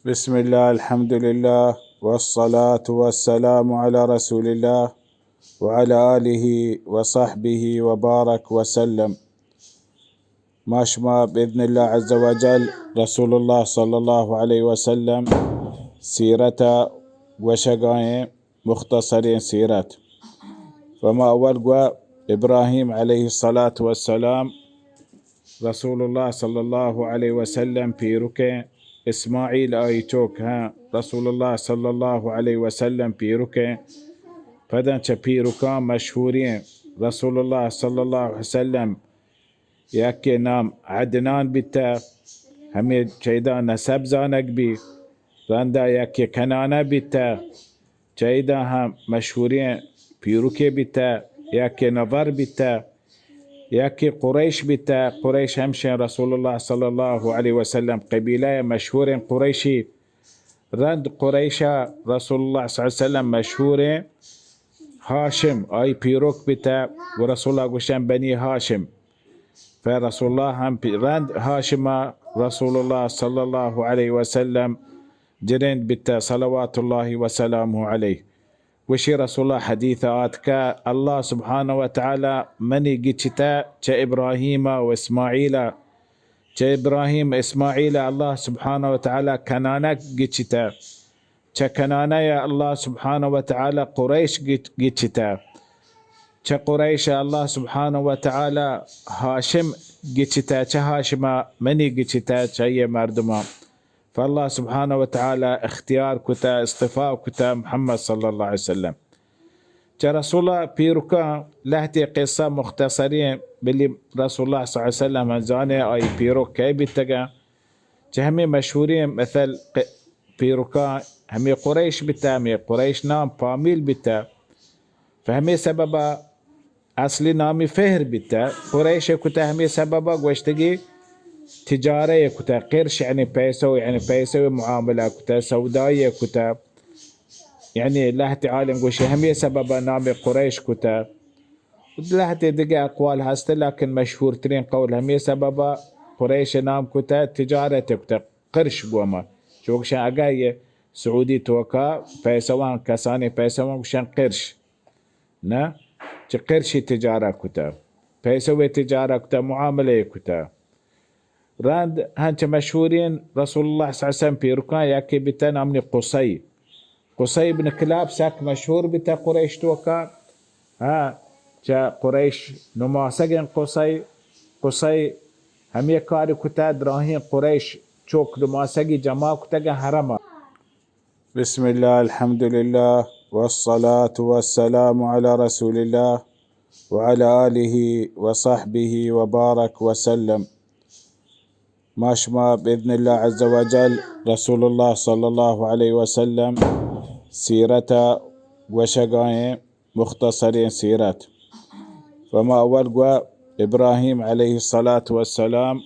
بسم الله، الحمد لله، والصلاة والسلام على رسول الله، وعلى آله وصحبه وبارك وسلم. ما شما بإذن الله عز وجل رسول الله صلى الله عليه وسلم سیرت گوشگائیں، مختصریں سیرت. و ما اول گوا ابراہیم علیہ الصلاة والسلام رسول اللہ صلی اللہ علیہ وسلم پیرکیں، اسماعیل آئی چوک ہاں، رسول اللہ صلی اللہ علیہ وسلم پیرکیں. پداں چہ پیرکاں مشہوریں، رسول اللہ صلی اللہ علیہ وسلم یکے نام عدنان بیتہ، ہمے چیداں نسب زانگ بی. رندا یکے کنانہ بیتہ، چیداں ہم مشہوریں پیرکے بیتہ، یکے نظر بیتہ، یکے قریش بیتہ. قریش ہمشیں رسول اللہ صلی اللہ علیہ وسلم قبیلہ مشہوریں قریشی. رند قریشا رسول اللہ صلی اللہ علیہ وسلم مشہوریں ہاشم، آئی پیرک بیتہ، و رسول اللہ گوشن بنی ہاشم. پہ رسول اللہ ہم پی-، رند ہاشما رسول اللہ صلی اللہ علیہ وسلم جنین بیتہ، صلوات اللہ وسلامہ علیہ. گوشی رسول اللہ حدیث آتکہ، اللہ سبحانہ و تعالی منی گچتہ چہ ابراہیم و اسماعیل، چہ ابراہیم اسماعیل اللہ سبحانہ و تعالی کنانہ گچتہ، چہ کنانہ اللہ سبحانہ و تعالی قریش گچ-، گچتہ، چہ قریش اللہ سبحانہ و تعالی ہاشم گچتہ، چہ ہاشمہ منی گچتہ، چہ یہ مردمہ. فاللہ سبحانہ و تعالی اختیار کتہ، اصطفاء کتہ محمد صلی اللہ علیہ وسلم. چہ رسول اللہ پیرکاں لہتے قصہ مختصریں، بلی رسول اللہ صلی اللہ علیہ وسلم زانے آئی پیرک کئے بیتگاں. چہ ہمے مشہوریں مثل ق-، پیرکاں ہمے قریش بیتہ، ہمے قریش نام پامیل بیتہ. فہمے سببا اصلی نامی فہر بیتہ، قریش کتہ ہمے سببا گوشتگی تجارہ کتہ، قرش یعنی پیسو، یعنی پیسو معاملہ کتہ، سودائی کتہ، یعنی لہتے عالم گوشی ہمے سببا نام قریش کتہ. لہتے دگہ اقوال ہست، لیکن مشہور ترین قول ہمے سببا قریش نام کتہ، تجارت کتہ، قرش گوما. چوکشن اگہ یہ سعودی توکا پیسوان، کسانی پیسوان گوشن قرش. نہ، چہ قرشی تجارہ کتہ، پیسوے تجارہ کتہ، معاملے کتہ. رند ہنچ مشہورین رسول اللہ صلی اللہ علیہ وسلم پیرکاں یکے بیتہ نامنی قصی. قصی ابن کلاب سک مشہور بیتہ قریش توکا. ہاں، چہ قریش نماسگیں قصی، قصی ہمے کاری کتہ، دراہیں قریش چوک نماسگی جمع کتگیں حرما. بسم الله، الحمد لله، والصلاة والسلام على رسول الله، وعلى آله وصحبه وبارك وسلم. ما شما بإذن الله عز وجل رسول الله صلى الله عليه وسلم سیرت گوشگائیں، مختصریں سیرت. و ما اول گوا ابراہیم علیہ الصلاة والسلام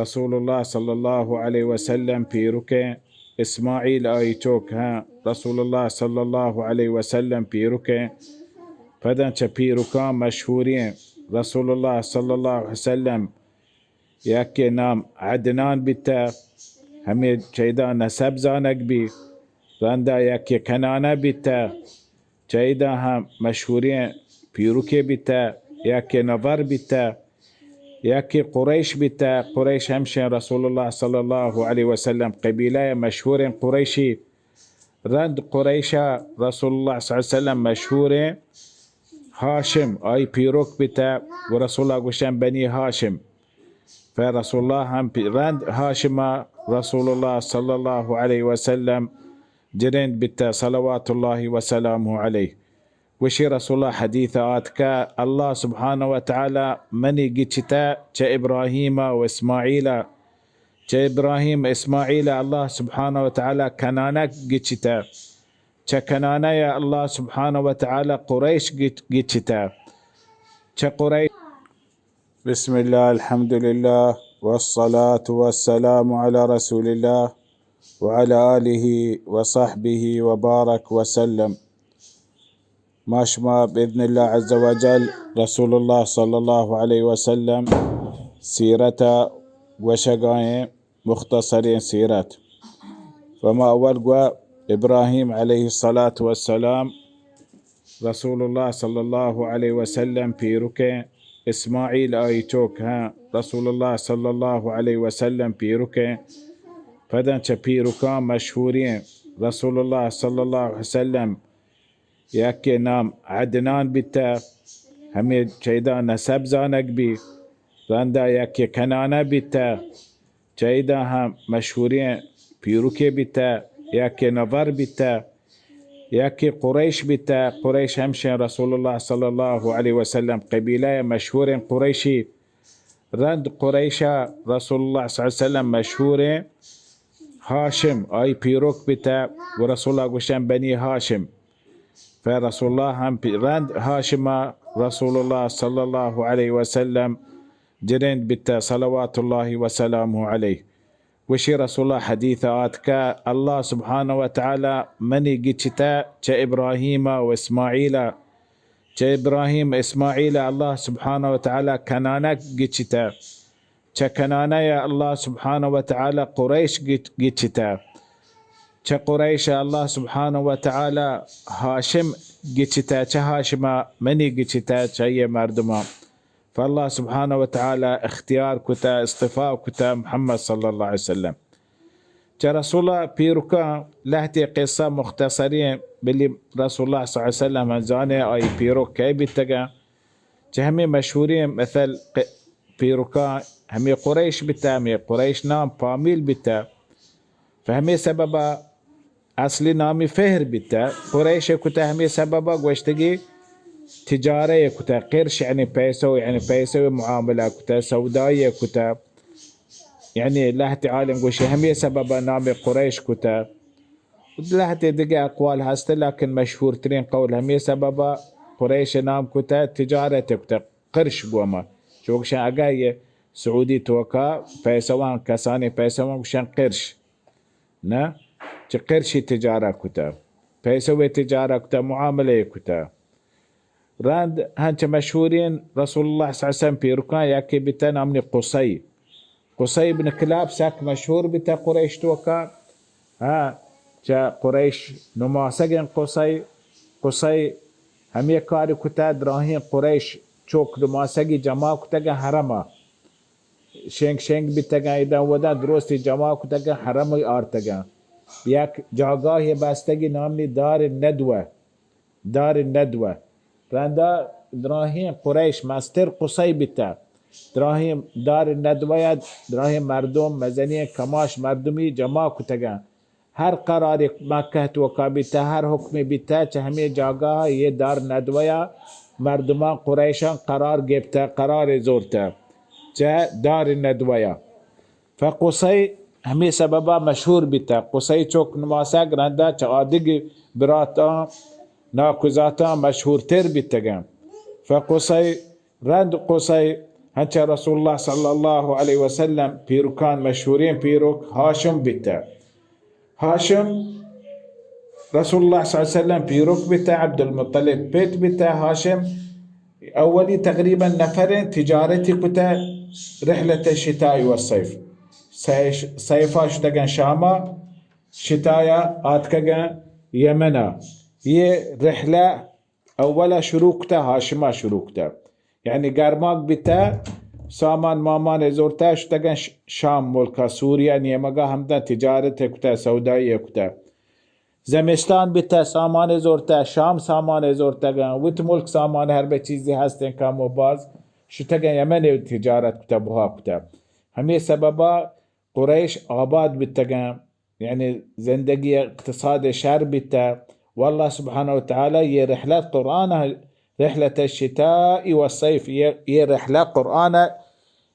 رسول اللہ صلی اللہ علیہ وسلم پیرکیں، اسماعیل آئی چوک ہاں، رسول اللہ صلی اللہ علیہ وسلم پیرکیں. پداں چہ پیرکاں مشہوریں، رسول اللہ صلی اللہ علیہ وسلم یکے نام عدنان بیتہ، ہمے چیداں نسب زانگ بی. رندا یکے کنانہ بیتہ، چیداں ہم مشہوریں پیرکے بیتہ، یکے نظر بیتہ، یکے قریش بیتہ. قریش ہمشیں رسول اللہ صلی اللہ علیہ وسلم قبیلہ مشہوریں قریشی. رند قریشا رسول اللہ صلی اللہ علیہ وسلم مشہوریں ہاشم، آئی پیرک بیتہ، و رسول اللہ گوشن بنی ہاشم. پہ رسول اللہ ہم پی-، رند ہاشما رسول اللہ صلی اللہ علیہ وسلم جنین بیتہ، صلوات اللہ وسلامہ علیہ. گوشی رسول اللہ حدیث آتکہ، اللہ سبحانہ و تعالی منی گچتہ چہ ابراہیم و اسماعیل، چہ ابراہیم اسماعیل اللہ سبحانہ و تعالی کنانہ گچتہ، چہ کنانہ اللہ سبحانہ و تعالی قریش گچ-، گچتہ، چہ قریش. بسم الله، الحمد لله، والصلاة والسلام على رسول الله، وعلى آله وصحبه وبارك وسلم. ما شما بإذن الله عز وجل رسول الله صلى الله عليه وسلم سیرت گوشگائیں، مختصریں سیرت. و ما اول گوا ابراہیم علیہ الصلاة والسلام رسول اللہ صلی اللہ علیہ وسلم پیرکیں، اسماعیل آئی چوک ہیں، رسول اللہ صلی اللہ علیہ وسلم پیرکیں۔ پداں چہ پیرکاں مشہوریں رسول اللہ صلی اللہ علیہ وسلم یکے نام عدنان بیتہ، ہمے چیداں نسب زانگ بی۔ رندا یکے کنانہ بیتہ، چیداں ہم مشہوریں پیرکے بیتہ، یکے نضر بیتہ، یکے قریش بیتہ۔ قریش ہمشیں رسول اللہ صلی اللہ علیہ وسلم قبیلہ مشہوریں قریشی۔ رند قریشا رسول اللہ صلی اللہ علیہ وسلم مشہوریں ہاشم، آئی پیرک بیتہ، و رسول اللہ گوشن بنی ہاشم۔ پہ رسول اللہ ہم پی-، رند ہاشما رسول اللہ صلی اللہ علیہ وسلم جنین بیتہ، صلوات اللہ وسلامہ علیہ۔ گوشی رسول اللہ حدیث آتکہ، اللہ سبحانہ و تعالی منی گچتہ چہ ابراہیم و اسماعیل، چہ ابراہیم اسماعیل اللہ سبحانہ و تعالی کنانہ گچتہ، چہ کنانہ اللہ سبحانہ و تعالی قریش گچ-، گچتہ، چہ قریش اللہ سبحانہ و تعالی ہاشم گچتہ، چہ ہاشما منی گچتہ، چہ یہ مردمان۔ فاللہ سبحانہ و تعالی اختیار کتہ، اصطفاء کتہ محمد صلی اللہ علیہ وسلم۔ چہ رسول اللہ پیرکاں لہتے قصہ مختصریں، بلی رسول اللہ صلی اللہ علیہ وسلم زانے آئی پیرک کئے بیتگاں۔ چہ ہمے مشہوریں مثل ق-، پیرکاں ہمے قریش بیتہ، ہمے قریش نام پامیل بیتہ۔ پہ ہمے سببا اصلی نامی فہر بیتہ، قریش کتہ، ہمے سببا گوشتگی تجارہ کتہ، قرش یعنی پیسو، یعنی پیسو معاملہ کتہ، سودائی کتہ، یعنی لہت عالم گوشی ہمے سببا نام قریش کتہ۔ لہت دگہ اقوال ہست، لیکن مشہور ترین قول ہمے سببا قریش نام کتہ، تجارت کتہ، قرش گوما۔ چوکشن اگہ یہ سعودی توکا پیسوان، کسانی پیسوان گوشن قرش۔ نہ، چہ قرشی تجارہ کتہ، پیسوے تجارہ کتہ، معاملہ کتہ۔ رند ہنچ مشہورین رسول اللہ صلی اللہ علیہ وسلم پیرکاں یکے بیتہ نامنی قصی۔ قصی ابن کلاب سک مشہور بیتہ قریش توکا۔ ہاں، چہ قریش نماسگیں قصی، قصی ہمے کاری کتہ، دراہیں قریش چوک نماسگی جمع کتگاں حرما۔ شنگ شنگ بیتگاں، ادا ودا درستی جمع کتگاں، حرم آرتگاں۔ یک جاگاہے بستگی نامی دار ندوہ، دار ندوہ۔ رندا دراہیں قریش مستر قصی بیتہ۔ دراہیں دار ندوہ یا دراہیں مردم، مزنی کماش مردمی جمع کتگاں۔ ہر قرارے مکہ توکا بیتہ، ہر حکمے بیتہ، چہ ہمے جاگاہا یہ دار ندوہ یا مردمان قریشان قرار گپتہ، قرارے زورتہ، چہ دار ندوہ یا۔ فقصی ہمے سببا مشہور بیتہ۔ قصی چوک نماسگ رندا چہ آدگی براتان، ناکوزاتان مشہورتر بیتگاں۔ فقصی رند قصی ہنچہ رسول اللہ صلی اللہ علیہ وسلم پیرکان مشہوریں پیرک ہاشم بیتہ۔ ہاشم رسول اللہ صلی اللہ علیہ وسلم پیرک بیتہ، عبدالمطلب پت بیتہ۔ ہاشم اولی تقریباً نفریں تجارتی کتہ رحلت الشتاء والصیف۔ صیف-، صیفا شتگاں شاما، شتایا آتکگاں یمنا۔ یہ رحلہ اولا شروع کتہ، ہاشما شروع کتہ۔ یعنی گرماگ بیتہ، سامان مامان زورتہ، شتگاں ش-، شام ملکا، سوریا نیمگا ہمدا تجارت کتہ، سودائی کتہ۔ زمستان بیتہ، سامان زورتہ، شام سامان زورتگاں، وت ملک سامان ہر بہ چیزی ہستیں کم و باز، شتگاں یمن تجارت کتہ، بہا کتہ۔ ہمے سببا قریش آباد بیتگاں۔ یعنی زندگی اقتصاد شر بیتہ۔ واللہ سبحانہ و تعالی یہ رحلت قرآن، رحلت الشتاء والصیف، یہ، یہ رحلہ قرآن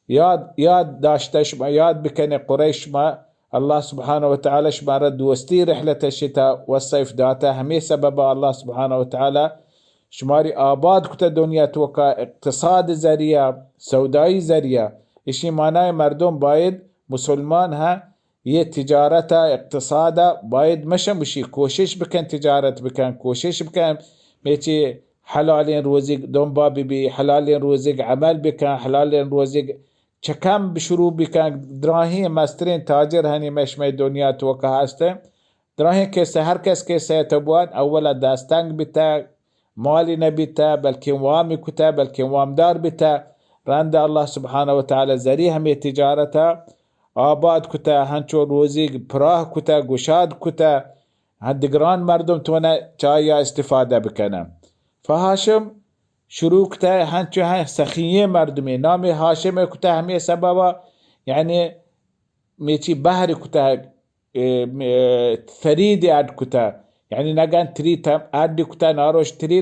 یاد، یاد داشتہ، شما یاد بکنے قریش، شما اللہ سبحانہ و تعالی شما را دوستی رحلت الشتاء والصیف داتہ۔ ہمے سبب اللہ سبحانہ و تعالی شماری آباد کتہ دنیا توکا اقتصاد ذریعہ، سودائی ذریعہ۔ اشی معنی مردم باید مسلمان ہاں یہ تجارت ء اقتصاد ء باید مشن بشی، کوشش بکن، تجارت بکن، کوشش بکن، میچی حلالیں روزیگ دنبا ببی، حلالیں روزیگ عمل بکن، حلالیں روزیگ چکم شروع بکن۔ دراہیں مستریں تاجر ہنی مشمئے دنیا توکا ہستن، دراہیں کسہ، ہر کس کسہ تو بوان، اولا دستنگ بیتہ، مالی نہ بیتہ، بلکیں وامی کتہ، بلکیں وامدار بیتہ۔ رند اللہ سبحانہ و تعالی ذریعہ ہمے تجارت آباد کتہ، ہنچو روزی پراہ کتہ، گشاد کتہ، ہاں دگران مردم تونہ چایا استفادہ بکنہ۔ فہاشم شروع کتہ ہنچو ہن سخییں مردمے، نام ہاشم کتہ ہمے سببا، یعنی میچی بہر کتہ، اے، اے، ترید اڈ کتہ، یعنی نگن تری تم اڈ کتہ، ناروش تری